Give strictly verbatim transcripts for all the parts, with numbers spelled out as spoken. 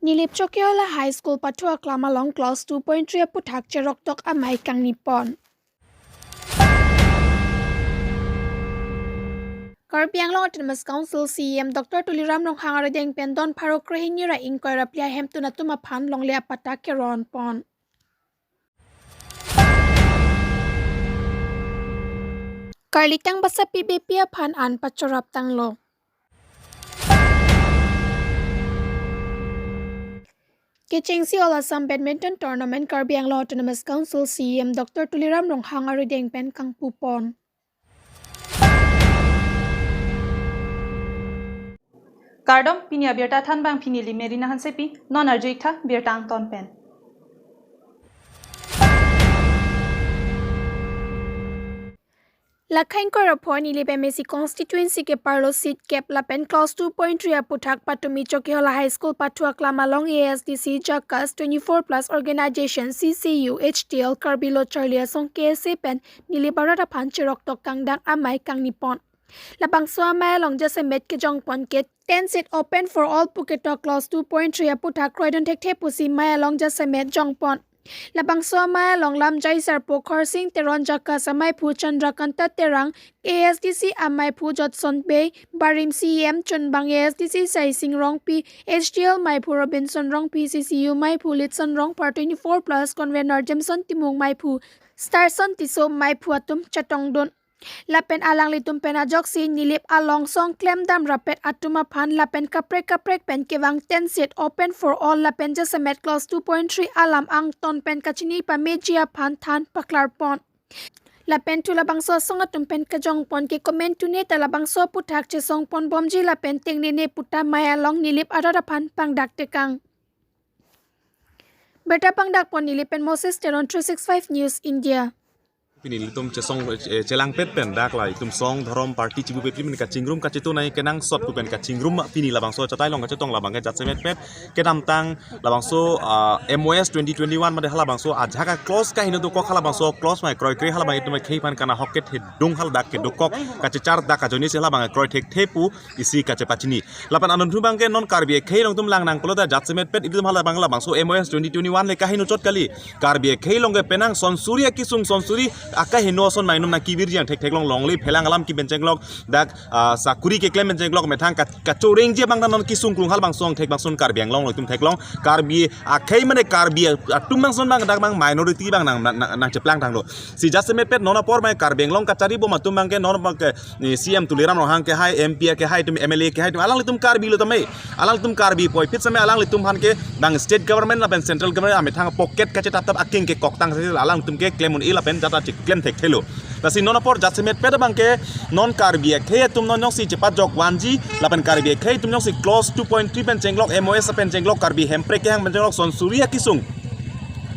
Nilip Chokihola High School pathu aklam along class two point three aputhak cheroktok amei kangni pon. Karbi Anglong Autonomous Council C E M Doctor Tuliram Ronghang arideng pen don pharo kre hini ra ingkoi ra phli ahemtun atum aphan longle apatta keron pon. Karlitang Basapi Beypi aphan an pachorap tanglo. Kechengsi All Assam Badminton Tournament Karbi Anglong Autonomous Council C E M Doctor Tuliram Ronghang arideng pen kangpu pon. Kardom, pini abirta thanbang pini neli Merina Hansepi, non arju-ik tha birta angton pen. Lakha ingkoi ra pho Nilip M A C constituency ke-arlo seat kep lapen class two point three aputhak patumi Chokihola High School pathu aklam along A S D C JACAS twenty-four plus organization C C U H T L Karbi Lo Charli Asong K S A pen Nilip arat aphan cheroktok kangdang amei kangni pon. Labangso amei along jasemet kejong pon ke ten seat open for all pu ketok class two point three aputhak kroidun thekthe pusi mei along jasemet jong pon. Labangso amei along lamjai sarpo Khorsing Teron, JACAS ameiphu Chandrakanta Terang, A S D C ameiphu Jotson Bey, barim C E M chunbang A S D C Saising Rongpi, H T L meiphu Robinson Rongpi, C C U meiphu Litson Rongphar, twenty-four plus convener Jameson Timung meiphu Starson Tisso meiphu atum chetongdun. Lapen alanglitum pen ajoksi Nilip along song klemdam rapet atum aphan lapen kaprek kaprek pen kevang ten seat open for all lapen jasemet clause two point three alam angton pen kachini pameji aphan than paklar pon. Lapen thu labangso asong atum pen kejong pon ke komantu ne ta labangso aputhak chesong pon bomji lapen tengnene puta mei along Nilip arat aphan pangdak tekang. Birta pangdak pon Nilip pen Moses Teron, three six five News India. Pini ilitum chesong, eh, chelangpet pen dak la itum song dhorom party chibu pepli pen kachingrum kachetonai kenangsot pu pen kachingrum pini labangso achatai along kachetong labang ke jasemetpet kedamtang labangso, ah, M O S twenty twenty-one mate halabangso ajak a-clause kaheno dokok, halabangso clause mei kroikre halabang itum khei aphan kana hokket hedung haladak kedokok kachechar dak ajoine si halabang kroi thekthe pu isi kachepachini. Lapen anun thu abang ke non Karbi akhei along itum lang nang pulote jasemetpet ilitum halabang labangso M O S twenty twenty-one le kaheno chot kali. Karbi akhei along ke penang sonsuri akisung sonsuri akaheno ason mei itum nangkevirji ang thektheklong, longle phelang alam kebencheng lok dak, ah, sakuri keklem bencheng lok methang ka-, kachorengji abang non kisung krung halabangso angthek bangson Karbi Anglong along itum theklong. Karbi akhei mane Karbi atum bangson abang dak abang minority abang nang, nang, nang, nangcheplang thanglo. Si jasemetpet non apor mei Karbi Anglong kachari bom atum abang ke non abang ke ni C M Tuliram Ronghang ke hai, M P ke hai, itum M L A ke hai, itum alanglitum Karbi lo tame. Alanglitum Karbi puvoiphit same alanglitum aphan ke bang state government lapen central government amethang pocket kachetaptap aking kekoktang si alanglitum keklem un-e lapen jata cheklem thekthelo. Lasi non apor jasemetpet abang ke non Karbi akhei atum non jongsi chepajok vanji lapen Karbi akhei atum jongsi clause two point three pen chenglok, M O S pen chenglok, Karbi Hemprek kehang pen chenglok, sonsuri akisung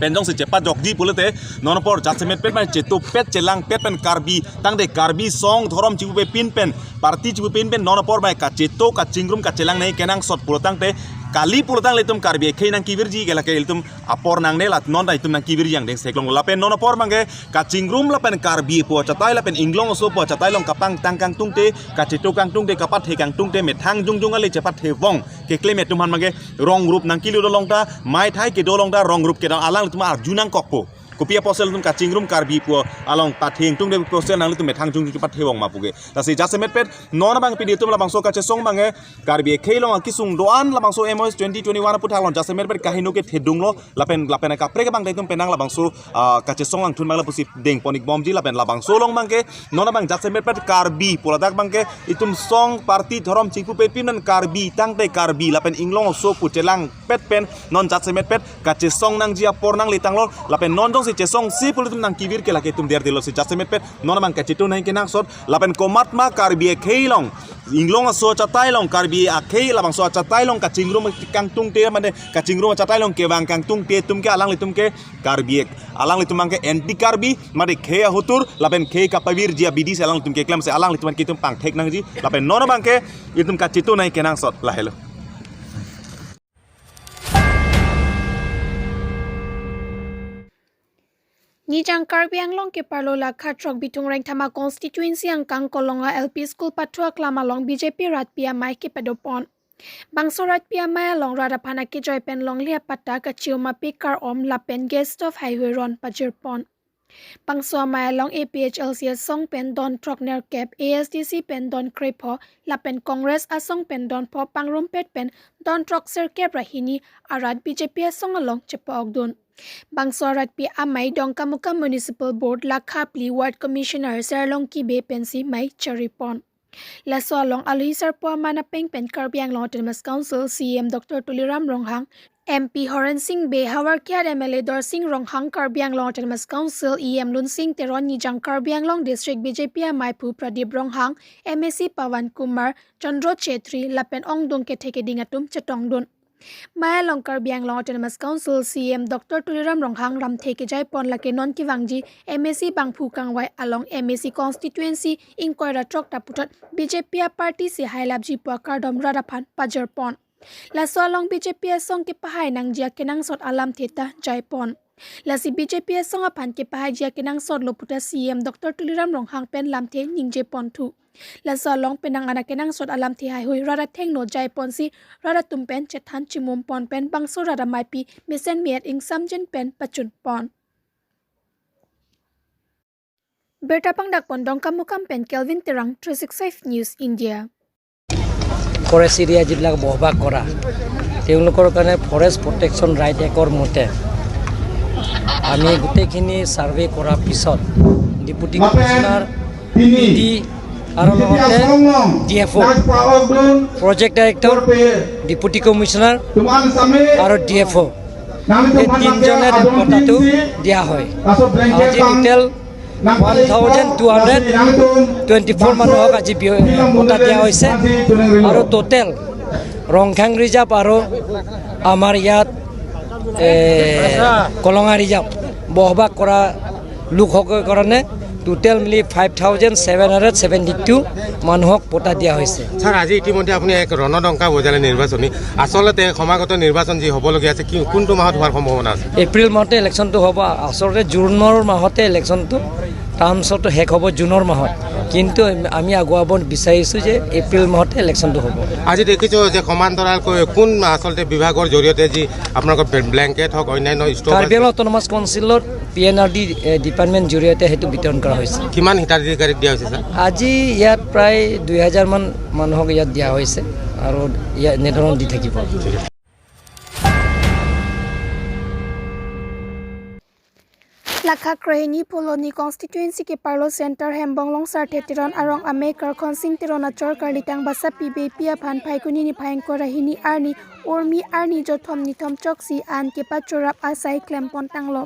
pen jongsi chepajokji pulote non apor jasemetpet mei chetopet chelangpet pen Karbi tangte Karbi song dhorom chibu pepin pen party chibu pepin pen non apor mei kacheto kachingrum kachelangnei kenangsot pulo tangte kali pulo tang ilitum Karbi akhei nangkevirji ke lake ilitum apor nangne la non ta itum nangkevirji angdeng theklong lapen non apor abang ke kachingrum lapen Karbi pu achatai lapen Inglong aso pu achatai along kapangtang kangtungte kacheto kangtungte kapathe kangtungte methang jongjong ale chepathe vong keklem atum aphan abang ke wrong group nangkilo dolong ta, mei thai kedo along ta wrong group kedam alanglitum arju nangkokpo. Kopi apotsi ilitum kachingrum Karbi pu along pathe ingtungte apotsi nanglitum methang jongjong pathe vong ma pu ke. Lasi jasemetpet non abang pini itum labangso kachesong abang ke Karbi akhei along akisung do-an labangso M O S twenty twenty-one aputhak along jasemetpet kaheno kethedunglo lapen lapen kaprek abang ta itum penang labangso, ah, kachesong langthun abang lapusi dengpon-ik bomji lapen labangso along abang ke non abang jasemetpet Karbi pu ladak abang ke itum song party dhorom chibu pepin pen Karbi tangte Karbi lapen Inglong aso pu chelangpet pen non jasemetpet kachesong nangji apor nangle tanglo lapen non jongsi chesongsi pulo itum nangkevir ke lake itum derdelo si jasemetpet non abang kachetonai kenangsot lapen komatma Karbi akhei along Inglong aso achatai along Karbi akhei labangso achatai along kachingrum kangtungte mane kachingrum achatai along kevang kangtungte atum ke alanglitum ke Karbi ek alanglitum abang ke anti Karbi mate khei ahotur lapen khei kapavirji abidi si alanglitum keklem si alanglitum ke itum pangthek nangji lapen non abang ke itum kachetonai kenangsot lahelo. Nijang Karbi Anglong ke-arlo Lakha throk Bithung Rengthama constituency angkang Kolonga L P School pathu aklam along B J P rat pi amei kepado pon. Bangso Ratpi amei along rat aphan akejoi pen longle apatta kachium ape kar-om lapen gas stove haihui ron pajirpon. Bangso amei along A P H L C asong pen don throk nerkep, A S D C pen don krepho, lapen Congress asong pen don pho pangrumpet pen don throk sirkep ra hini arat B J P asong along chepa-okdun. Bangso Ratpi amei Dongkamukam Municipal Board Lakha phli Ward Commissioner Serlongki Bey pensi mei cheripon. Laso along alohi sarpo aman apeng pen Karbi Anglong Autonomous Council C E M Doctor Tuliram Ronghang, M P Horen Sing Bey, Howraghat M L A Dorsing Ronghang, Karbi Anglong Autonomous Council E M Lunsing Teron, Nijang Karbi Anglong District B J P ameiphu Pradip Ronghang, M A C Pawan Kumar, Chandra Chetri, lapen ongdung kethe keding atum chetongdun. Mei along Karbi Anglong Autonomous Council C E M Doctor Tuliram Ronghang ramthe kejaipon lake non kevangji M A C bangphu kangvai along M A C constituency ingkoi ra throk ta puthot B J P aparty si hailapji pu akardom rat aphan pajirpon. Laso along B J P asong kepahai nangji akenangsot alamthe ta jaipon. Lasi B J P asong aphan kepahaiji akenangsot lo puta C E M Doctor Tuliram Ronghang pen lamthe ningjeponthu. Laso along penang an akenangsot alamthe haihui rat athengno jaiponsi rat atum pen chethan chimumpon pen bangso rat ameipi mesen me-et ingsamjin pen pachunpon. Birta pangdakpon Dongkamukam pen Kelvin Terang, three six five News India. Forest area যিবিলাক বসবাস কৰা, তেওঁলোকৰ কাৰণে forest protection right এক্টৰ মতে আমি গোটেইখিনি ছাৰ্ভে কৰাৰ পিছত ডেপুটি কমিশ্যনাৰ, পি ডি আৰু লগতে D F O', project director, deputy commissioner আৰু ডি এফ অ', এই তিনিজনে পট্টাটো দিয়া হয়। আজি total one thousand two hundred twenty four মানুহক আজি বি-, পট্টা দিয়া হৈছে আৰু টোটেল ৰংখাং ৰিজাৰ্ভ আৰু আমাৰ ইয়াত, এ, কলঙা ৰিজাৰ্ভ বসবাস কৰা লোকসকলৰ কাৰণে টোটেল মিলি five thousand seven hundred seventy two মানুহক পট্টা দিয়া হৈছে। ছাৰ, আজি ইতিমধ্যে আপুনি এক ৰণডংকা বজালে নিৰ্বাচনী। আচলতে সমাগত নিৰ্বাচন যি হ'বলগীয়া আছে, কি, কোনটো মাহত হোৱাৰ সম্ভাৱনা আছে? এপ্ৰিল মাহতে ইলেকশ্যনটো হ'ব। আচলতে জুনৰ মাহতে ইলেকশ্যনটো, টাৰ্মছটো শেষ হ'ব জুনৰ মাহত, কিন্তু আমি আগুৱাব বিচাৰিছোঁ যে এপ্ৰিল মাহতে ইলেকশ্যনটো হ'ব। আজি দেখিছোঁ যে সমান্তৰালকৈ কোন আচলতে বিভাগৰ জৰিয়তে যি আপোনালোকৰ ব্লে-, ব্লেংকেট হওক, অন্যান্য ষ্ট'ভ কাৰ্বি আংলং অট'নমাছ কাউন্সিলত পি এন আৰ ডি, এ, ডিপাৰ্টমেণ্ট জৰিয়তে সেইটো বিতৰণ কৰা হৈছে। কিমান হিতাধিকাৰীক দিয়া হৈছে, ছাৰ? আজি ইয়াত প্ৰায় দুই হাজাৰমান মানুহক ইয়াত দিয়া হৈছে আৰু ইয়াত এনেধৰণৰ দি থাকিব। Lakha krehini Phuloni constituency keparlo Center Hembonglong Sarthe Teron arong amei Karkhonsing Teron achor Karlitang Basapi Beypi aphan Phaikuni niphai ingkoi ra hini arni urmi arni jothom nithom choksi an kepachorap asai klempon tanglo.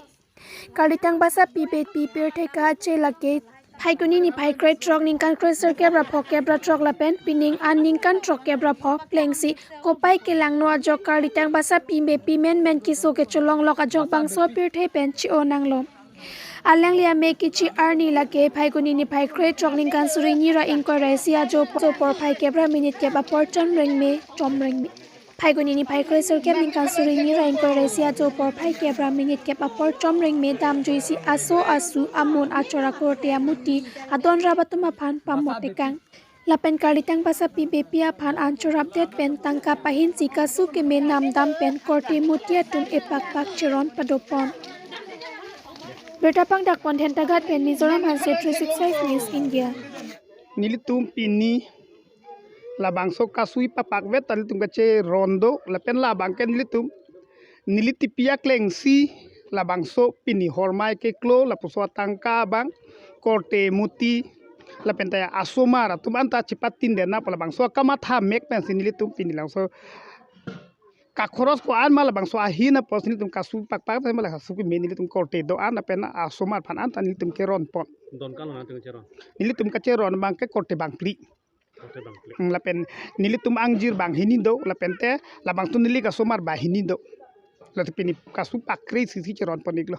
Karlitang Basapi Beypi pirthe kache lake Phaikuni niphai krethrok ningkan kresirkep ra pho kep ra throk lapen pining an ningkan throkkep ra pho plengsi kopai kelangno ajok Karlitang Basapi Beypi menmen keso kecholonglok ajok bangso pirthe pen che-o nanglo. Alangli amei kechi arni lake Phaikuni niphai krethrok ningkan suri hini ra ingkoi ra isi ajo porphai kep ra minit kep apor chomrengme chomrengme. Phaikuni niphai kresirkep ningkan suri hini ra ingkoi ra isi ajo porphai kep ra minit kep apor chomrengme damjuisi aso asu amun achor akorte amuti adon rap atum aphan pamot tekang. Lapen Karlitang Basapi Beypi aphan an chorapdet pen tangka pahinsi kasu keme namdam pen korte muti atum epakpak cheron padopon. Birta pangdakpon Dhentaghat pen Mizoram Hanse, three six five News India. Nelitum pini labangso kasui papakvet ta nelitum kacheron do lapen labang ke nelitum neli tipi aklengsi labangso pini hormai keklo lapuso atangka abang korte muti lapen ta asomar atum anta chepatin den nangpo labangso akamatha mek pensi nelitum pini labangso kakhoros ko-an ma labangso ahin apotsi nelitum kasu pakpak ma la kasu keme nelitum korte do-an lapen asomar aphan anta nelitum keronpon. Don kalo nangtum cheron? Nelitum kacheron abang ke korte bangphli. Korte bangphli. Hmm, lapen nelitum angjir bang hini do lapen te labangso neli kasomar bang hini do. Latum pini kasu pakre sisi cheronpon iklo.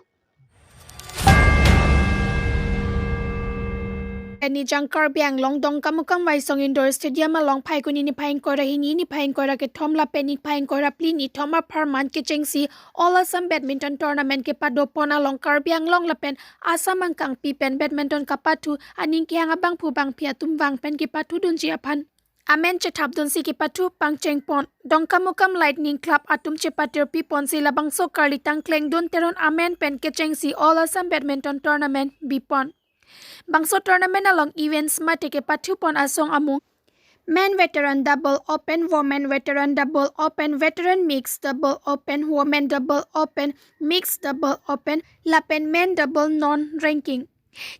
Nijang Karbi Anglong Dongkamukam Waisong Indoor Stadium along Phaikuni niphai ingkoi ra hini, niphai ingkoi ra kethom lapen niphai ingkoi ra phli nithom apharman kechengsi All Assam Badminton Tournament kepadopon along Karbi Anglong lapen Assam angkangpi pen badminton kapathu aning kehang abangphu bangphi atum vang pen kepathudunji aphan amen chethapdunsi kepathu pangchengpon. Dongkamukam Lightning Club atum chepatirpiponsi labangso karlitang Klengdun Teron amen pen kechengsi All Assam Badminton Tournament bipon. Bangso tournament along events mate kepathupon asong amung Men Veteran Double Open, Women Veteran Double Open, Veteran Mixed Double Open, Women Double Open, Mixed Double Open, lapen Men Double Non-Ranking.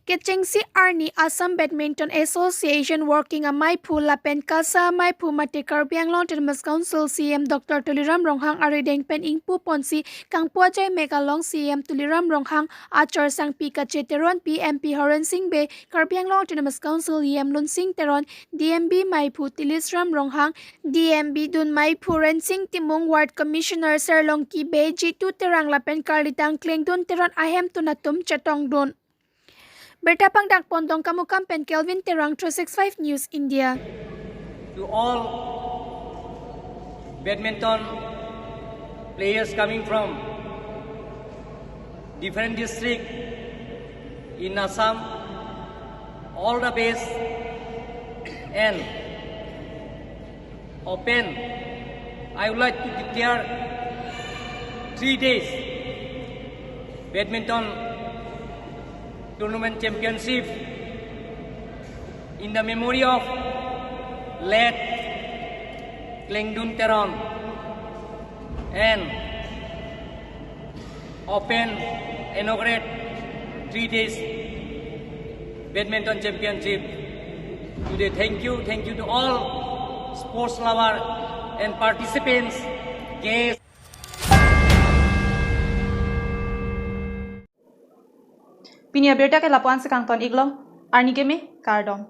Kechengsi arni Assam Badminton Association Working Amaiphu lapen KASA Amaiphu mate Karbi Anglong Autonomous Council C E M Doctor Tuliram Ronghang arideng pen ingpuponsi kangpu ajai mek along C E M Tuliram Ronghang, Achor Sangpi Kacheteronpi, M P Horensing Bey, Karbi Anglong Autonomous Council E M Lunsing Teron, D M B Maiphu Tilisram Ronghang, D M B dun Maiphu Rensing Timung, Ward Commissioner Serlongki Bey, Jitu Terang lapen karlitang Klengdun Teron ahemtun atum chetongdun. Birta pangdakpon Dongkamukam pen Kelvin Terang, three six five News India. To all badminton players coming from different district in Assam, all the best and open. I would like to declare three days badminton tournament championship in the memory of late Klengdun Teron and open, inaugurate three days badminton championship today. Thank you, thank you to all sports lover and participants, guests. Pini abirta ke lapu-an si kangton-iklo, arni keme, kardom.